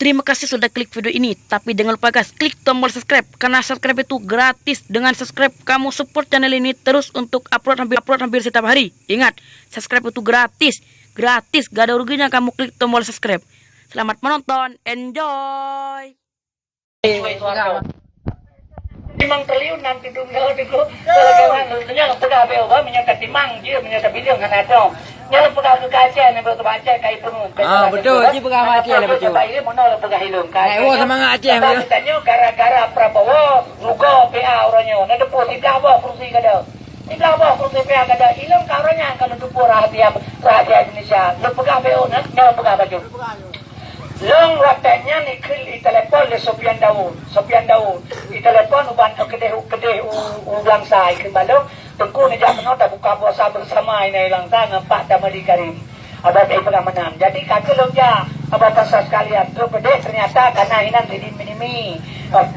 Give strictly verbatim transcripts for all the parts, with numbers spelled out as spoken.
Terima kasih sudah klik video ini, tapi jangan lupa guys, klik tombol subscribe, karena subscribe itu gratis. Dengan subscribe, kamu support channel ini terus untuk upload hampir, upload hampir setiap hari. Ingat, subscribe itu gratis, gratis, gak ada ruginya kamu klik tombol subscribe. Selamat menonton, enjoy! Limong triliun nan tudung nyoe tu. Kalau nyoe peugah B O ba, meunyoe ka timang je, meunyoe ka bilion hana dong. Nyoe peugah keu Aceh, nyoe peugah Aceh kai peungu. Ah, betul. Ji peugah Aceh lah betul. Mono peugah ilung. Eh, oh, semangat Aceh. Tanyoe gara-gara Prabowo, rugoe P A uroe nyoe. Na deupok siblah boh kursi kada. Siblah boh kursi P A kada. Ilung ka uroe nyan kalau deupok rahasia, rahasia Indonesia. Lu peugah B O na, nyoe peugah baju. Lôn watèe nyan ikheun itelepon lé Sofyan Daud. Sofyan Daud itelepon uban keudeh, keudeh u, u Langsa ikheun bak lôn, "Teungku neujak keunoe tabuka puasa bersama inan Langsa ngon Pak Tamadi Karim." Abang Ibrahim Menang. Jadi ka keuh lôn jak, abang pasal sekalian, trok peudeh ternyata kana inan sidin minimi.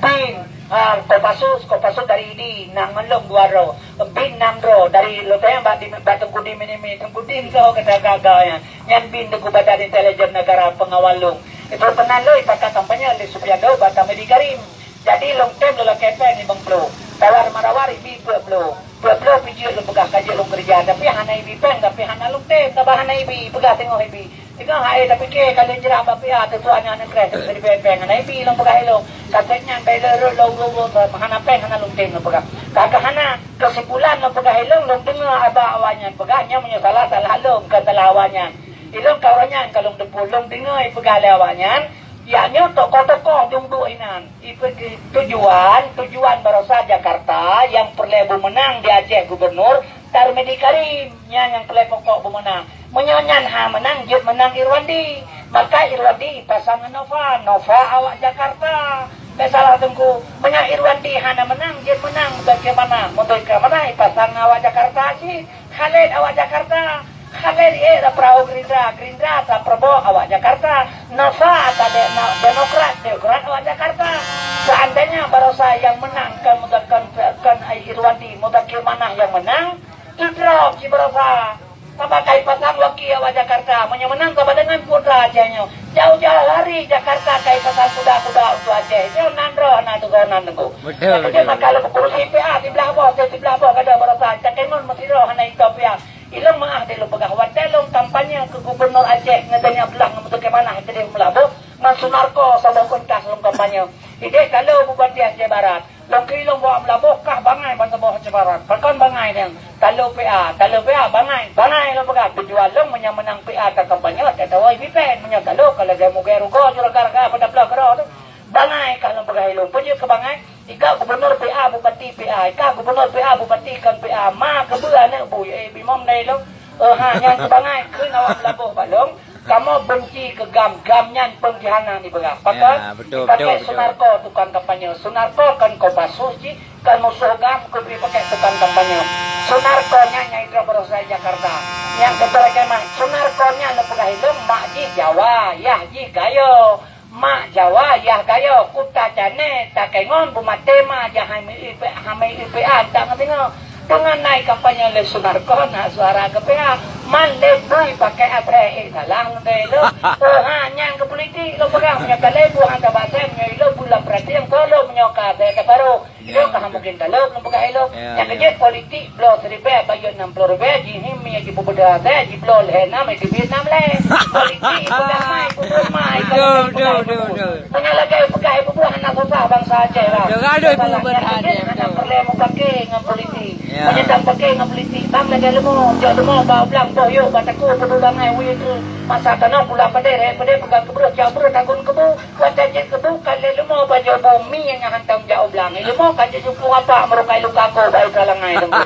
Pin, ha, Kopassus, Kopassus dari Idi, nang ngon lôn dua droe. Bin nam droe dari luteng bak di, bak Teungku Din minimi, Teungku Din droe kata gaga nyan. Nyan bin Teungku Badan Intelijen Negara pengawal lôn. Itu pernah lôn pakai kampanye di Supiando bak Tamadi Karim. Jadi lôn tem lôn lakèe pèng limong ploh. Tawar-menawar ibi peuet ploh. Peuet ploh pijeuet lôn peugah ka jeuet lôn keureuja, tapi hana ibi pèng, tapi hana lôn tem, sabab hana ibi, peugah teungoh ibi. Teungoh hai tapike ka lheueh jrah bak P A, teutuan nyan neukreh, teutuan di pèng-pèng, hana ibi lôn peugah ilong. Ka trép nyan bèk lôn rot lôn ureueng-ureueng, hana pèng, hana lôn tem lôn peugah. Ka, ka hana, keusimpulan lôn peugah ilong, lôn deungoe abah awaknyan peugah, nyan meunyoe salah, salah lôn, kon salah awaknyan. Ilong ka uroe nyan ka lôn teupeu, lôn deungoe ipeugah lé awaknyan, yaknyoe tokoh-tokoh dum duek inan. Ipe-, tujuan, tujuan barosa Jakarta nyang peureulèe beumeunang di Aceh gubernur, Tarmedi Karim, nyan nyang peureulèe pokok beumeunang. Meunyoe nyan hana meunang, jeuet meunang Irwandi. Maka Irwandi ipasang ngon Nova, Nova awak Jakarta. Bèk salah teungku, meunyoe Irwandi hana meunang, jeuet meunang Mudakir Manaf. Mudakir Manaf ipasang ngon awak Jakarta cit. Khalid awak Jakarta. Khalid ék lam peurahô Gerindra, Gerindra lam Prabowo awak Jakarta. Nova ata de-, na-, Demokrat, Demokrat awak Jakarta. Seandainya barosa nyang meunang kon Muda-, kon, kon Irwandi, Mudakir Manaf nyang meunang, idrop cit barosa. Sabab ka ipasang waki awak Jakarta. Meunyoe meunang saban deungon putra Aceh nyoe. Jauh-jauh hari Jakarta ka ipasang kuda-kuda untuk Aceh. Nyoe nan droe hana teugonan teungku. Betul, betul. Maka lôn peukurusi P A siblah boh, siblah boh kada barosa. Cak Imun meusidroe hana itôb P A. Ilong meu'ah deh lôn peugah, watèe lôn kampanye keu gubernur Aceh ngon tanyoe blah ngon Mudakir Manaf keudeh Meulaboh, ngon Sunarko saboh kontras lôn kampanye. Ideh ka lôn bubati Aceh Barat. Lôn keu ilong bak Meulaboh kah bangai ban saboh Aceh Barat. Pakon bangai nyan? Ka lôn P A, ka lôn P A bangai. Bangai lôn peugah, tujuan lôn meunyoe meunang P A ka kampanye, tatawa ibi pèng. Meunyoe ka lôn, ka lagèe mugèe rugoe ju raga-raga pada blah keudroe tu. Bangai kah lôn peugah ilong. Peue jeuet keu bangai? Ika gubernur P A bupati P A, ika gubernur P A bupati kon P A, ma keubeue aneuk bu, eh, bimong dai lôn. Eh, ha, nyan keu bangai kheun awak Meulaboh bak lôn, kamoe benci keu GAM, GAM nyan pengkhianat ipeugah. Pakon? Ya, betul, betul, betul. Sunarko tukang kampanye, Sunarko kon Kopassus cit, kon musoh GAM, keu pi pakai tukang kampanye. Sunarko nyan nyang idrop barosa Jakarta. Nyang keubeureukat mah, Sunarko nyan lôn peugah ilong, mak jih Jawa, yah jih Gayo. Mak Jawa, yah Gayo, kuta cane, takengon beumaté ma, jah hami ipe, hami ipe an, tak ngeudingoe. Deungon nai kampanye lé Sunarko, na suara keu P A. Man lé bui pakai atré, eh, salah ngeudeh lo. Oh, ha, nyang keu politik lo peugah, meunyoe ka lé bu han tabasai, meunyoe lo bulan perhatian, tolong meunyoe ka asai taparoh. Nyoe ka mungken ka lheueh lôn peugah ilong. Ya, ya. Nyang keujeuet politik bloe siribèe bayeue nam ploh ribèe, jih nyan mie jipeubeudôh asèe, jibloe lhèe nam, jiteubiet nam lhèe. Politik ipeugah mai, ipeugah mai, betul, betul, betul, betul. Meunyoe lagèe ipeugah ibubuih hana susah bansa Aceh lah. Betul, aduh, ibu beurhat, ya, betul. Hana peureulèe mupake ngon politik. Ya. Meunyoe tampake ngon politik, bang lagèe leumo, jok leumo bak u blang boh yôh bak takue peudulang ai wie tu. Masa tanoh pula padé, raya padé peugah keubreuh, jak breuh takon keubu. Watèe jeuet keubu ka lé leumo bak jaweueb mi nyang hantom jak u blang. Leumo ka jeuet jukung apa meurukai luka ko bak itra langai teungku.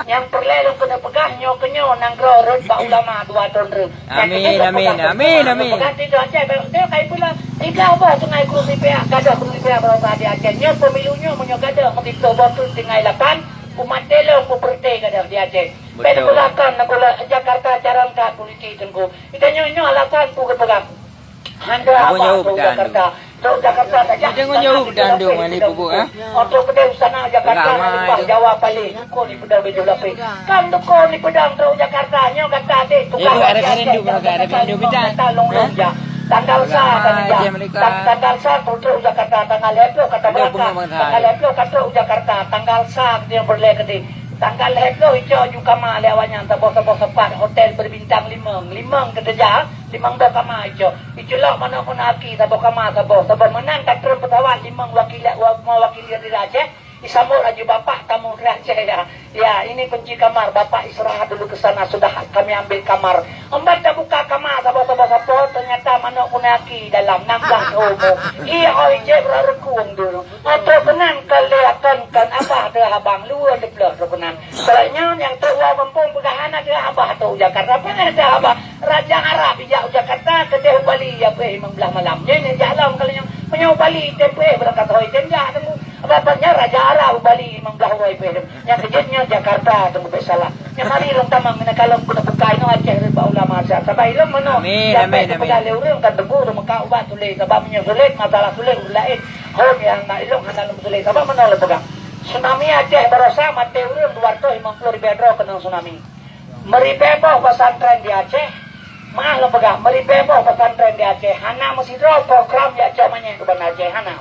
Nyang peureulèe lôn keuneuk peugah nyoe keu nyoe nanggroe rhot bak ulama dua thon rhot. Amin, amin, amin, amin. Peugah tiga Aceh, bèk teuka ipeula. Tiga boh teungai kursi pihak, gadoh kursi pihak barosa di Aceh. Nyoe pemilu nyoe meunyoe gadoh meuti boh tu tinggai lapan, umat delom peupeureuté gadoh di Aceh. Betul. Bèk peugah kon neugula Jakarta carông that politik teungku. Kita nyoe, nyoe alasan ku geupeugah. Hana apa jauh trok Jakarta. Trok Jakarta saja. Jangan jauh pedang dong, ni bubuk, ah. Untuk kedai sana Jakarta, ramai lepas tu. Jawa paling. Kau ni pedang baju lapis. Kan tu kau ni pedang trok Jakarta, nyoe kata dek tukang. Ibu ada rindu, ada rindu kita. Kata long long ja. Tanggal sa ka neujak. Tang-, tanggal sa ka trok u Jakarta, tanggal lhèe ploh ka trok u Jakarta, tanggal lhèe ploh ka trok u Jakarta, tanggal sa ka peureulèe keudéh. Tanggal lhèe ploh icok ju kama lé awaknyan saboh-saboh teumpat hotel berbintang limong. Limong ka teuja, limong boh kama icok. Iculok manok keunan aki saboh kama saboh. Saboh meunan ka treun peusawat limong wakil, wa-, meuwakili dari Aceh. Disambot laju, "Bapak tamu dari Aceh, ya." "Ya, ini kunci kamar, Bapak istirahat dulu ke sana, sudah kami ambil kamar." Empat tabuka kama saboh-saboh sapo, ternyata manok keunan aki dalam, nam blah umu. Ih, oi, cek beurareukueng dulu. Trok keunan ka lé akan, kan abah teuh abang, luwa teuh ploh trok keunan. Setelah nyan, nyang trok u gampông peugah hana teuh abah trok u Jakarta. Peue teuh abah? Raja Arab ijak u Jakarta, keudeh u Bali, ya, peuéh limong blah malam. Nyan jak lom kali nyan. Meunyoe u Bali, tem peuéh beurangkat hôi, tem jak teungku. Abah nyan Raja Arab u Bali, limong blah hôi peuéh. Nyang keujeuet nyoe Jakarta teungku, bèk salah. Nyan mari lôn tamong, nyan kalon keuneuk bukai nyoe Aceh rot bak ulama siat. Sabab ilôn meunoe, amin, amin, amin. Peugah lé ureueng kan teungku, teumeuka ubat sulet. Sabab meunyoe sulet, masalah sulet ureueng laén. Hom nyang na ilôn hana lôn sulet. Sabab meunoe lôn peugah. Tsunami Aceh barosa maté ureueng dua ratus lima puluh ribèe droe keunong tsunami. Meuribèe boh pesantren di Aceh, maah lôn peugah, meuribèe boh pesantren di Aceh, hana meusidroe program jak cok manyèh keu Banda Aceh, hana.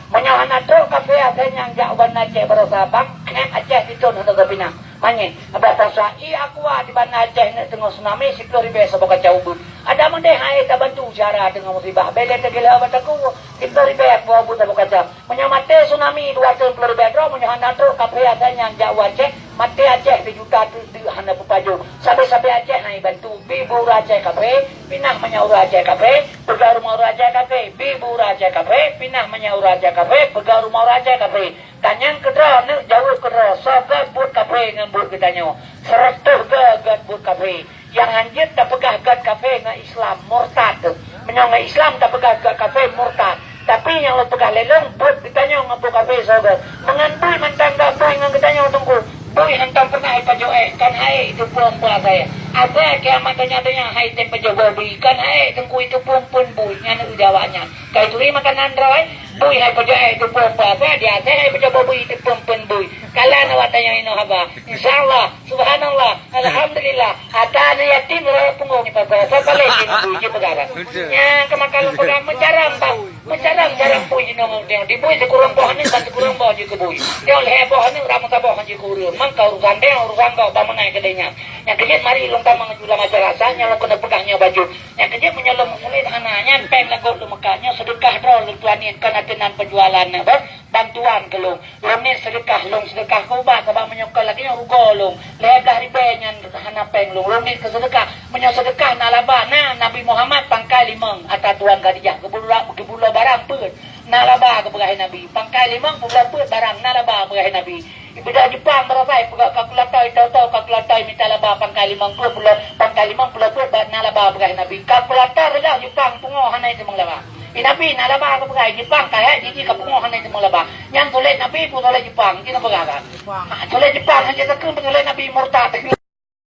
Meunyoe hana trok kafé asai nyang jak u Banda Aceh barosa, bangkét Aceh sithon hana geupinah. Manyèh, abah tasa, i aqua di Banda Aceh neuk teungoh tsunami siploh ribèe saboh kaca ubeut. Adak meudeh hai tabantu syedara teungoh musibah, bèk lé teugeulheueh bak takue, siploh ribèe aqua ubeut saboh kaca. Meunyoe maté tsunami dua ratus lima puluh ribèe droe, meunyoe hana trok kafé asai nyang jak u Aceh, maté Aceh sijuta teuk deuk hana peupajoh. Sabe-sabe Aceh hai bantu, bi bu ureueng Aceh kafé, pinah manyang ureueng Aceh kafé, peugah rumoh ureueng Aceh kafé, bi bu ureueng Aceh kafé, pinah manyang ureueng Aceh kafé, peugah rumoh ureueng Aceh kafé. Tanyong keudroe neuk jaweueb keudroe, soe göt buet kafé ngon buet geutanyoe? Seureutoh göt, göt buet kafé. Nyang hanjeuet tapeugah göt kafé ngon Islam, murtad. Meunyoe ngon Islam tapeugah göt kafé, murtad. Tapi nyang lôn peugah lé lôn, buet geutanyoe ngon buet kafé soe göt. Meungon bui mantong göt bui ngon geutanyoe teungku. Bui hantom pernah ipajoh èk, kon hai teupeue peue asai. Asai kiamat donya-donya hai tem pajoh boh bui, kon hai teungku itu pun-pun bui, nyan udah awaknyan. Kai turi makanan droe, bui hai pajoh èk teupeue peue asai, di asai hai pajoh boh bui itu pun-pun bui. Kalon awak tanyoe inoe haba. Insya Allah. Subhanallah, alhamdulillah. Ata aneuk yatim raya punggong ni pakai. Saya paling ni bui je peugah kan. Betul. Ya, kemakan peugah mencarang bang. Mencarang carang bui ni nong dia. Di bui sekurang boh ni kan sekurang boh je ke bui. Dia oleh boh ni ramah boh je ke urang. Mangka urusan dia urusan kau bang mengai ke dia. Yang kejut mari long tamang jual macam rasa nyang long kena pegang nyo baju. Yang kejut menyolong murid hana nyan peng lagu lu mekanya sedekah droe lu tuan ni kan ada nan penjualan ni bos. Bantuan keu lôn. Lôn niet seudeukah, lôn seudeukah keu ubat, sabab meunyoe kon lagèe nyan rugoe lôn. Lhèe blaih ribèe nyan hana péng lôn. Lôn niet keu seudeukah. Meunyoe seudeukah na laba, na Nabi Muhammad pangkai limong ata tuan Khadijah, geubulo, geubulo barang peuet. Na laba geupeugah Nabi. Pangkai limong peubulo peuet barang, na laba peugah Nabi. Ibeudôh Jepang barasai peugah kalkulator, ito-ito kalkulator mita laba pangkai limong peuet, pangkai limong peuet ba-, na laba peugah Nabi. Kalkulator reudah Jepang pungo hana iteumong laba. Di Nabi na laba geupeugah, Jepang ka hék jiji ka pungoh hana teumong laba. Nyan tuléh Nabi pun tuléh Jepang, jih na peugah kan? Jepang. Ha, tuléh Jepang, hana takheun tuléh Nabi murtad.